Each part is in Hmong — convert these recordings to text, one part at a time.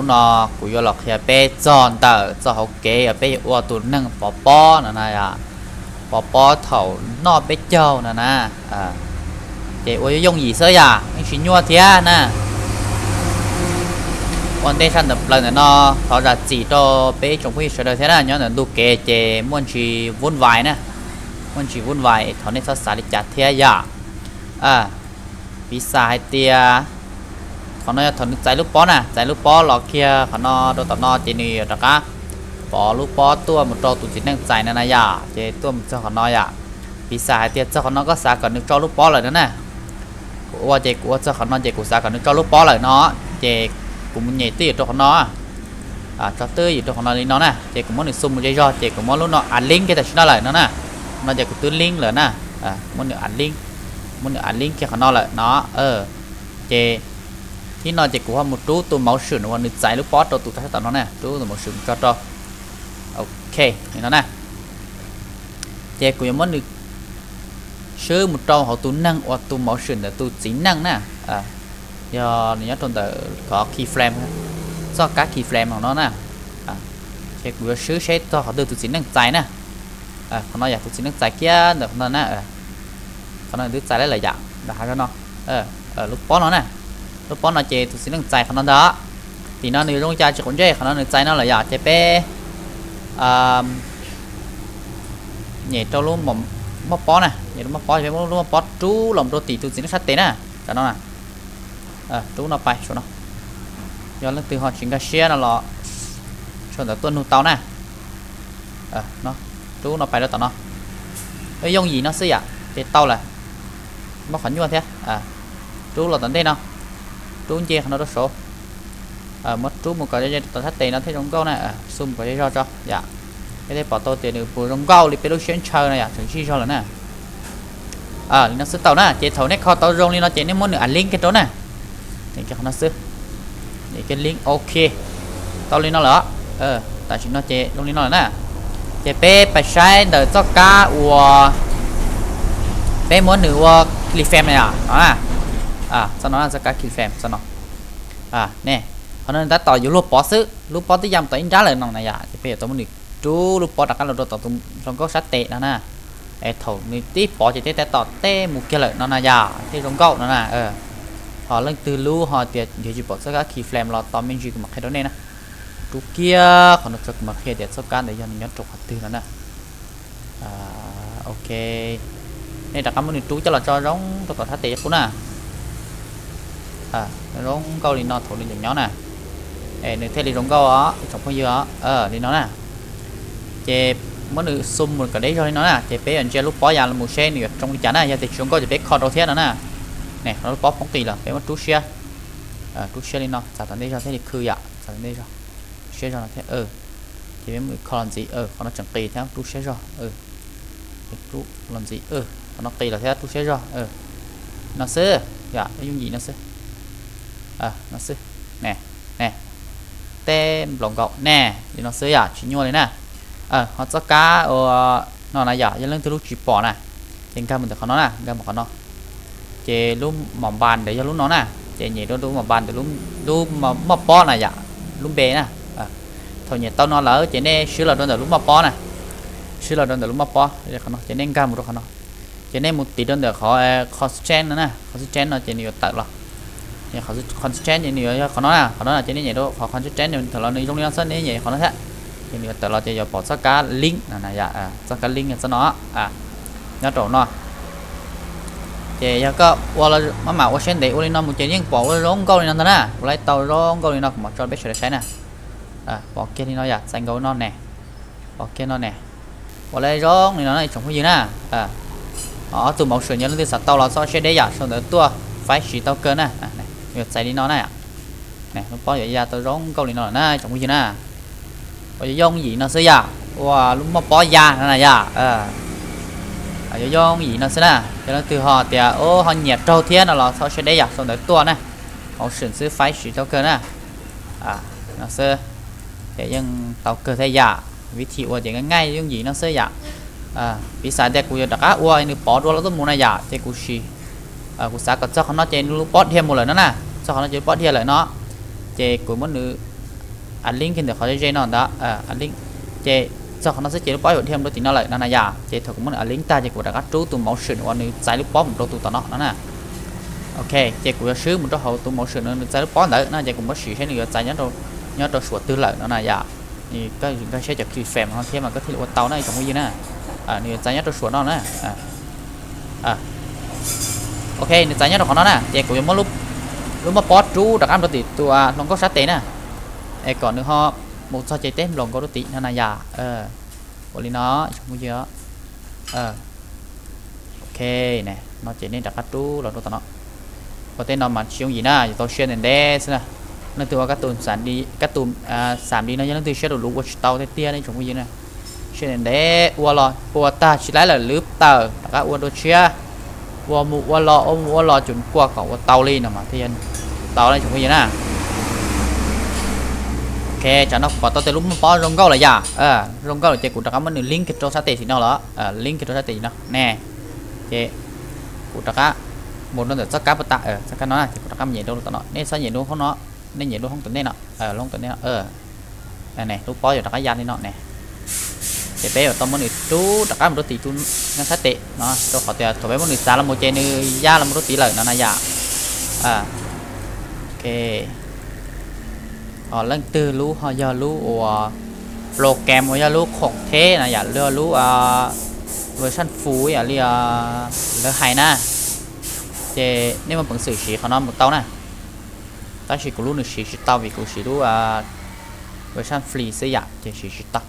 No kuv yuav los qhia peb txog ntawm txoj hauv kev uas peb yuav ua tus neeg pov pob no na yom. Pov pob thaum noj peb caug no na. Ces ua yooj yim xwb yom, yeej tsis nyuaj thiab na. Ua ntej sab ntawm plaws ntawm no, thov zam txim rau peb tsoom phooj ywg sawv daws thiab na, nyob ntawm ntug kev ces muaj ntsis vun vais na, muaj ntsis vun vais, thov nej txhob xav li cas thiab yom. Piv xam hais tias qhov no yog thaum nws txais lub pob na, txais lub pob los kiag qhov no rau tom no ces nws yuav rov qab pov lub pob tuaj mus rau tus txiv neej txais no na yom, ces tuaj mus txog qhov no yom. Piv xam hais tias txog qhov no koj xav kom nws tso lub pob lawm no na, kuv ua ces kuv ua txog qhov no ces kuv xav kom nws tso lub pob lawm no, ces kuv mus nyem twj ywm rau qhov no, tso twj ywm rau qhov no li no na, ces kuv muab nws xu mus zej zog ces kuv muab lub no add link kiag tam sim no lawm no na. No ces kuv twb link lawm na, muab nws add link, muab nws add link kiag qhov no lawm no. Ces thib no ces kuv ho mus rub tus motion uas nws txais lub pob rau tus rau sab tom no na, rub tus motion mus tso rau. Ok, li no na. Ces kuv yuav muab nws swb mus rau hauv tus neeg uas tus motion ntawm tus txiv neej na. Yog nws nyob rau ntawm qhov keyframe, txoj kab keyframe hauv no na. Ces kuv yuav swb seb txog qhov twg tus txiv neej txais na. Qhov no yog tus txiv neej txais kiag ntawm qhov no na. Qhov no twb txais lawm yom, ntawm hav zoov no. Lub pob no na, lub pob no ces tus txiv neej txais qhov no ntag. Tim no nws zoo li cas tsis quav ntsej, qhov no nws txais no lawm yom, ces peb nyem rau lub moj pob na, nyem rau moj pob, peb muab lub moj pob rub los rau tim tus txiv neej sab tes na. Tam no na, rub no pais saum no. Yog leej twg ho tsis nkag siab no los sau ntawv tuaj nug tau na. Rub no pais rau tom no. Yooj yim no xwb yom, ces tau lawm. Muab qhov nyuaj thiab. Rub los tom ntej no, rub nce qhov no rau saud. Muab rub mus kom ze ze tom sab tes no thiaj zoo nkauj na, xu mus kom ze zog tso yom. Peb thiaj pom tau tias nws puas zoo nkauj li peb lub siab ntshaw no yom, tseem zij zog lawm na. Li no xwb tau na, ces thaum nej kho tau zoo li no ces nej muab nws add link kiag rau na. Qhov no xwb, add link, ok. Tau li no lawm, tam sim no ces zoo li no lawm na. Ces peb pais saib ntawm txoj kab uas peb muab nws ua keyframe na yom, no na. Txoj no txoj kab keyframe txoj no. Ne, qhov no nws tab tom yuav luag pov xwb, lub pob twb ya mus tom ib nrab lawm no na yom, ces peb yuav tau muab nws rub lub pob rov qab los rau tom tus hluas nkauj sab tes no na. Es thaum nws tib pov ces thiaj tab tom teb mus kiag lawm no na yom, thiaj zoo nkauj no na. Ho leej twg lub ho tias nrhiav tsis pom txoj kab keyframe los tos me ntsis kuv mam qhia rau nej na. Rub kiag qhov no tso kuv mam qhia tias txoj kab ntawd yog nws nyob rau qhov twg no na. Ok, nej rov qab muab nws rub coj los tso zoo rau tom sab tes qub na. Zoo nkauj li no thaum nws nyob nyob na, es nws thiaj li zoo nkauj os ib tsoom phooj ywg os, li no na. Ces muab nws zoom mus kom deb zog li no na, ces peb yuav ntsia lub pob ya los mus seb nws yuav zoo li cas na, yog tias tsis zoo nkauj ces peb kho rau thiab no na. Ne, qhov no lub pob poob qis lawm, peb muab rub siab, rub siab li no, txav tom ntej zog thiaj li khw yom, txav tom ntej zog, siab zog no thiab. Ces peb muab nws kho los ntxiv, qhov no tseem qis thiab, rub siab zog, rub los ntxiv, qhov no qis los thiab, rub siab zog. No xwb, yam yooj yim no xwb. No xwb, ne, ne, teb nplaum nkaus ne, li no xwb yam tsis nyuaj li na. Ho txoj kab ua no na yom, yog leej twg lub tsis pom na, ces nkag mus ntawm qhov no na, nkag mus qhov no. Ces lub mos npas ntawd yog lub no na, ces nyem rau lub mos npas ntawm lub moj pob na yom, lub npe na. Thaum nyem tau no lawm ces nej swb los rau ntawm lub moj pob na, swb los rau ntawm lub moj pob, ces nej nkag mus rau qhov no, ces nej mus tiv rau ntawm qhov constant no na, constant no ces nws yuav tawm los. Constant ces nws yuav yog qhov no na, qhov no na ces nej nyem rau qhov constant thaum los nws zoo li no xwb, nej nyem qhov no thiab, ces nws yuav tawm los ces yuav pom txoj kab link, txoj kab link txoj no nyob rau no. Ces yog koj ua maj mam ua siab ntev ua li no mus ces yeej pom ua zoo nkauj li no ntag na. Ua li tau zoo nkauj li no kuv mam tso peb sawv daws saib na. Pom kiag li no yom, txais nkaus no ne, pom kiag no ne. Ua li zoo li no ib tsoom phooj ywg na. Ob tug motion yog leej twg xav tau los txhob siab deb yam, sau ntawv tuaj, faib siv tau kawg na. Yuav txais li no na. Lub pob yuav ya tau zoo nkauj li no lawm na ib tsoom phooj ywg na. Ua yooj yim no xwb yam, ua lub moj pob ya no na yam. Yuav yooj yim no xwb na, yog leej twg ho tias ho nyiam raug thiab no los txhob siab deb yam, sau ntawv tuaj na. Motion xwb faib siv tau kawg na. No xwb, ces yeej tau kawg thiab yam. Vib thib ua ces nqaij nqaij yooj yim no xwb yam. Piv xam tias kuv yuav rov qab ua nws pov dua los tuaj mus na yam, ces kuv sim, kuv xav kom txog qhov no ces nws lub pob dhia mus lawm no na, txog qhov no ces lub pob dhia lawm no, ces kuv muab nws add link kiag ntawm qhov ze ze no ntawd, add link. Ces txog qhov no xwb ces lub pob yuav dhia mus rau tim no lawm no na yom. Ces thaum kuv muab nws add link tag ces kuv rov qab rub tus motion uas nws txais lub pob mus rau tus tom no no na. Ok, ces kuv yuav swb mus rau hauv tus motion uas nws txais lub pob ntawd no ces kuv muab sim seb nws yuav txais nyob rau suam twg lawm no na yom. Koj nkag siab cov keyframe no thiab mas koj thiaj li ua tau na ib tsoom phooj ywg na. Nws yuav txais nyob rau suam no na. Ok, nws txais nyob rau qhov no na ces kuv yuav muab lub maj pob rub rov qab rau tim tus hluas nkauj sab tes na, es kom nws ho mus txog ces teb nploos nkaus rau tim no na yom. Ua li no, tsoom phooj ywg. Ok, no ces nej rov qab rub los rau tom no. Ua tej no mas tsis yooj yim na, yuav tau siab ntev ntev xwb na. Leej twg ua kab tus xam li no yog leej twg siab luv luv ua tsis tau tiag tiag ne tsoom phooj ywg na. Siab ntev ntev ua los ua tag tsis laib lawm lwb tawm rov qab ua dua tshiab. Ua mus ua los ua mus ua los tsuas kua kom ua tau li no mas thiaj yog tau ne tsoom phooj ywg na. Ok, tsam no kuv pom tau tias lub maj pob zoo nkauj lawm yom. Zoo nkauj lawm ces kuv rov qab muab nws link kiag rau sab tes tim no los, link kiag rau sab tes tim no ne. Ces kuv rov qab mus rau ntawm txoj kab puas tas, txoj kab no na ces kuv rov qab mus nyem rau tom no, nej txhob nyem lub hoob no, nej nyem lub hoob tom ntej no, lub hoob tom ntej no. Ne, lub pob yuav rov qab ya li no ne. Ces peb yuav tau muab nws rub rov qab mus rau tim tus nyob sab tes no, rau qhov tias thaum peb muab nws txav los mus ces nws ya los mus rau tid lawm no na yom. Ok, ho leej twg lub ho yog lub uas program uas yog lub khoom theb na yom, yog lub version full yam li lawv hais na, ces nej muaj peev xwm siv qhov no mus tau na. Tab sis kuv lub nws siv tsis tau vim kuv siv lub version free xwb yom, ces siv tsis tau.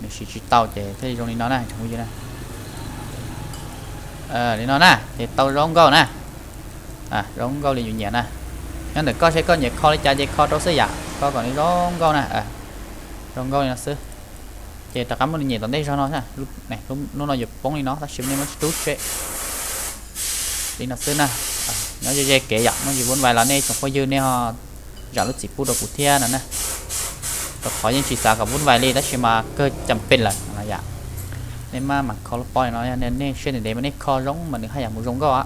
Nws siv tsis tau ces thiaj li zoo li no na tsoom phooj ywg na. Li no na ces tau zoo nkauj na. Zoo nkauj li yus nyiam na. Nyob ntawm koj seb koj nyiam kho li cas ces kho rau xwb yom, kho kom nws zoo nkauj na. Zoo nkauj li no xwb. Ces rov qab muab nws nyem tom ntej zog no, lub no yuav poob li no tab sis nej muab rub seb. Li no xwb na. Nyob ze ze kev yom, muaj ntsis vuv vais los nej tsoom phooj ywg nej ho zam lub txim pub rau kuv thiab no na. Rau qhov yeej tsis xav kom vuv vais li tab sis mas kawg cam pes lawm no yom. Nej maj mam kho lub pob li no, nej siab ntev ntev mas nej kho zoo mas nws haj yam mus zoo nkauj.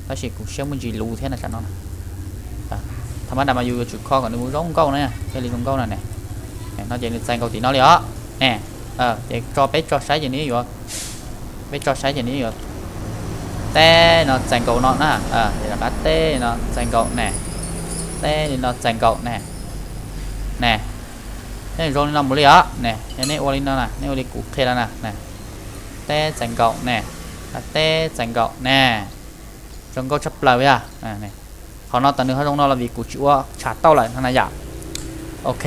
Tab sis kuv siab muaj ntsis luv thiab no tsam no. Tha mab dam mas yus yuav tsum kho kom nws mus zoo nkauj na, thiaj li zoo nkauj no ne. No ces nws txais nkaus tim no li os ne. Ces tso peb tso saib ces nws yuav, peb tso saib ces nws yuav teb no txais nkaus no na. Ces rov qab teb no txais nkaus ne, teb li no txais nkaus ne. Ne, nej zoo li no mus li os ne, yog nej ua li no na, nej ua li kuv qhia no na ne. Teb txais nkaus ne, teb txais nkaus ne. Zoo nkauj tshaj plaws yog. Qhov no tas nws ho zoo no los vim kuv tsis ua tsham tauj lawm no na yom. Ok,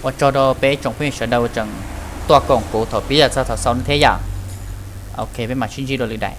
ua tsaug rau peb tsoom phooj ywg sawv daws uas tseem tuaj koom kuv thaum pib yam txog thaum xaus no thiab yom. Ok, peb mam sib ntsib dua lwm daim.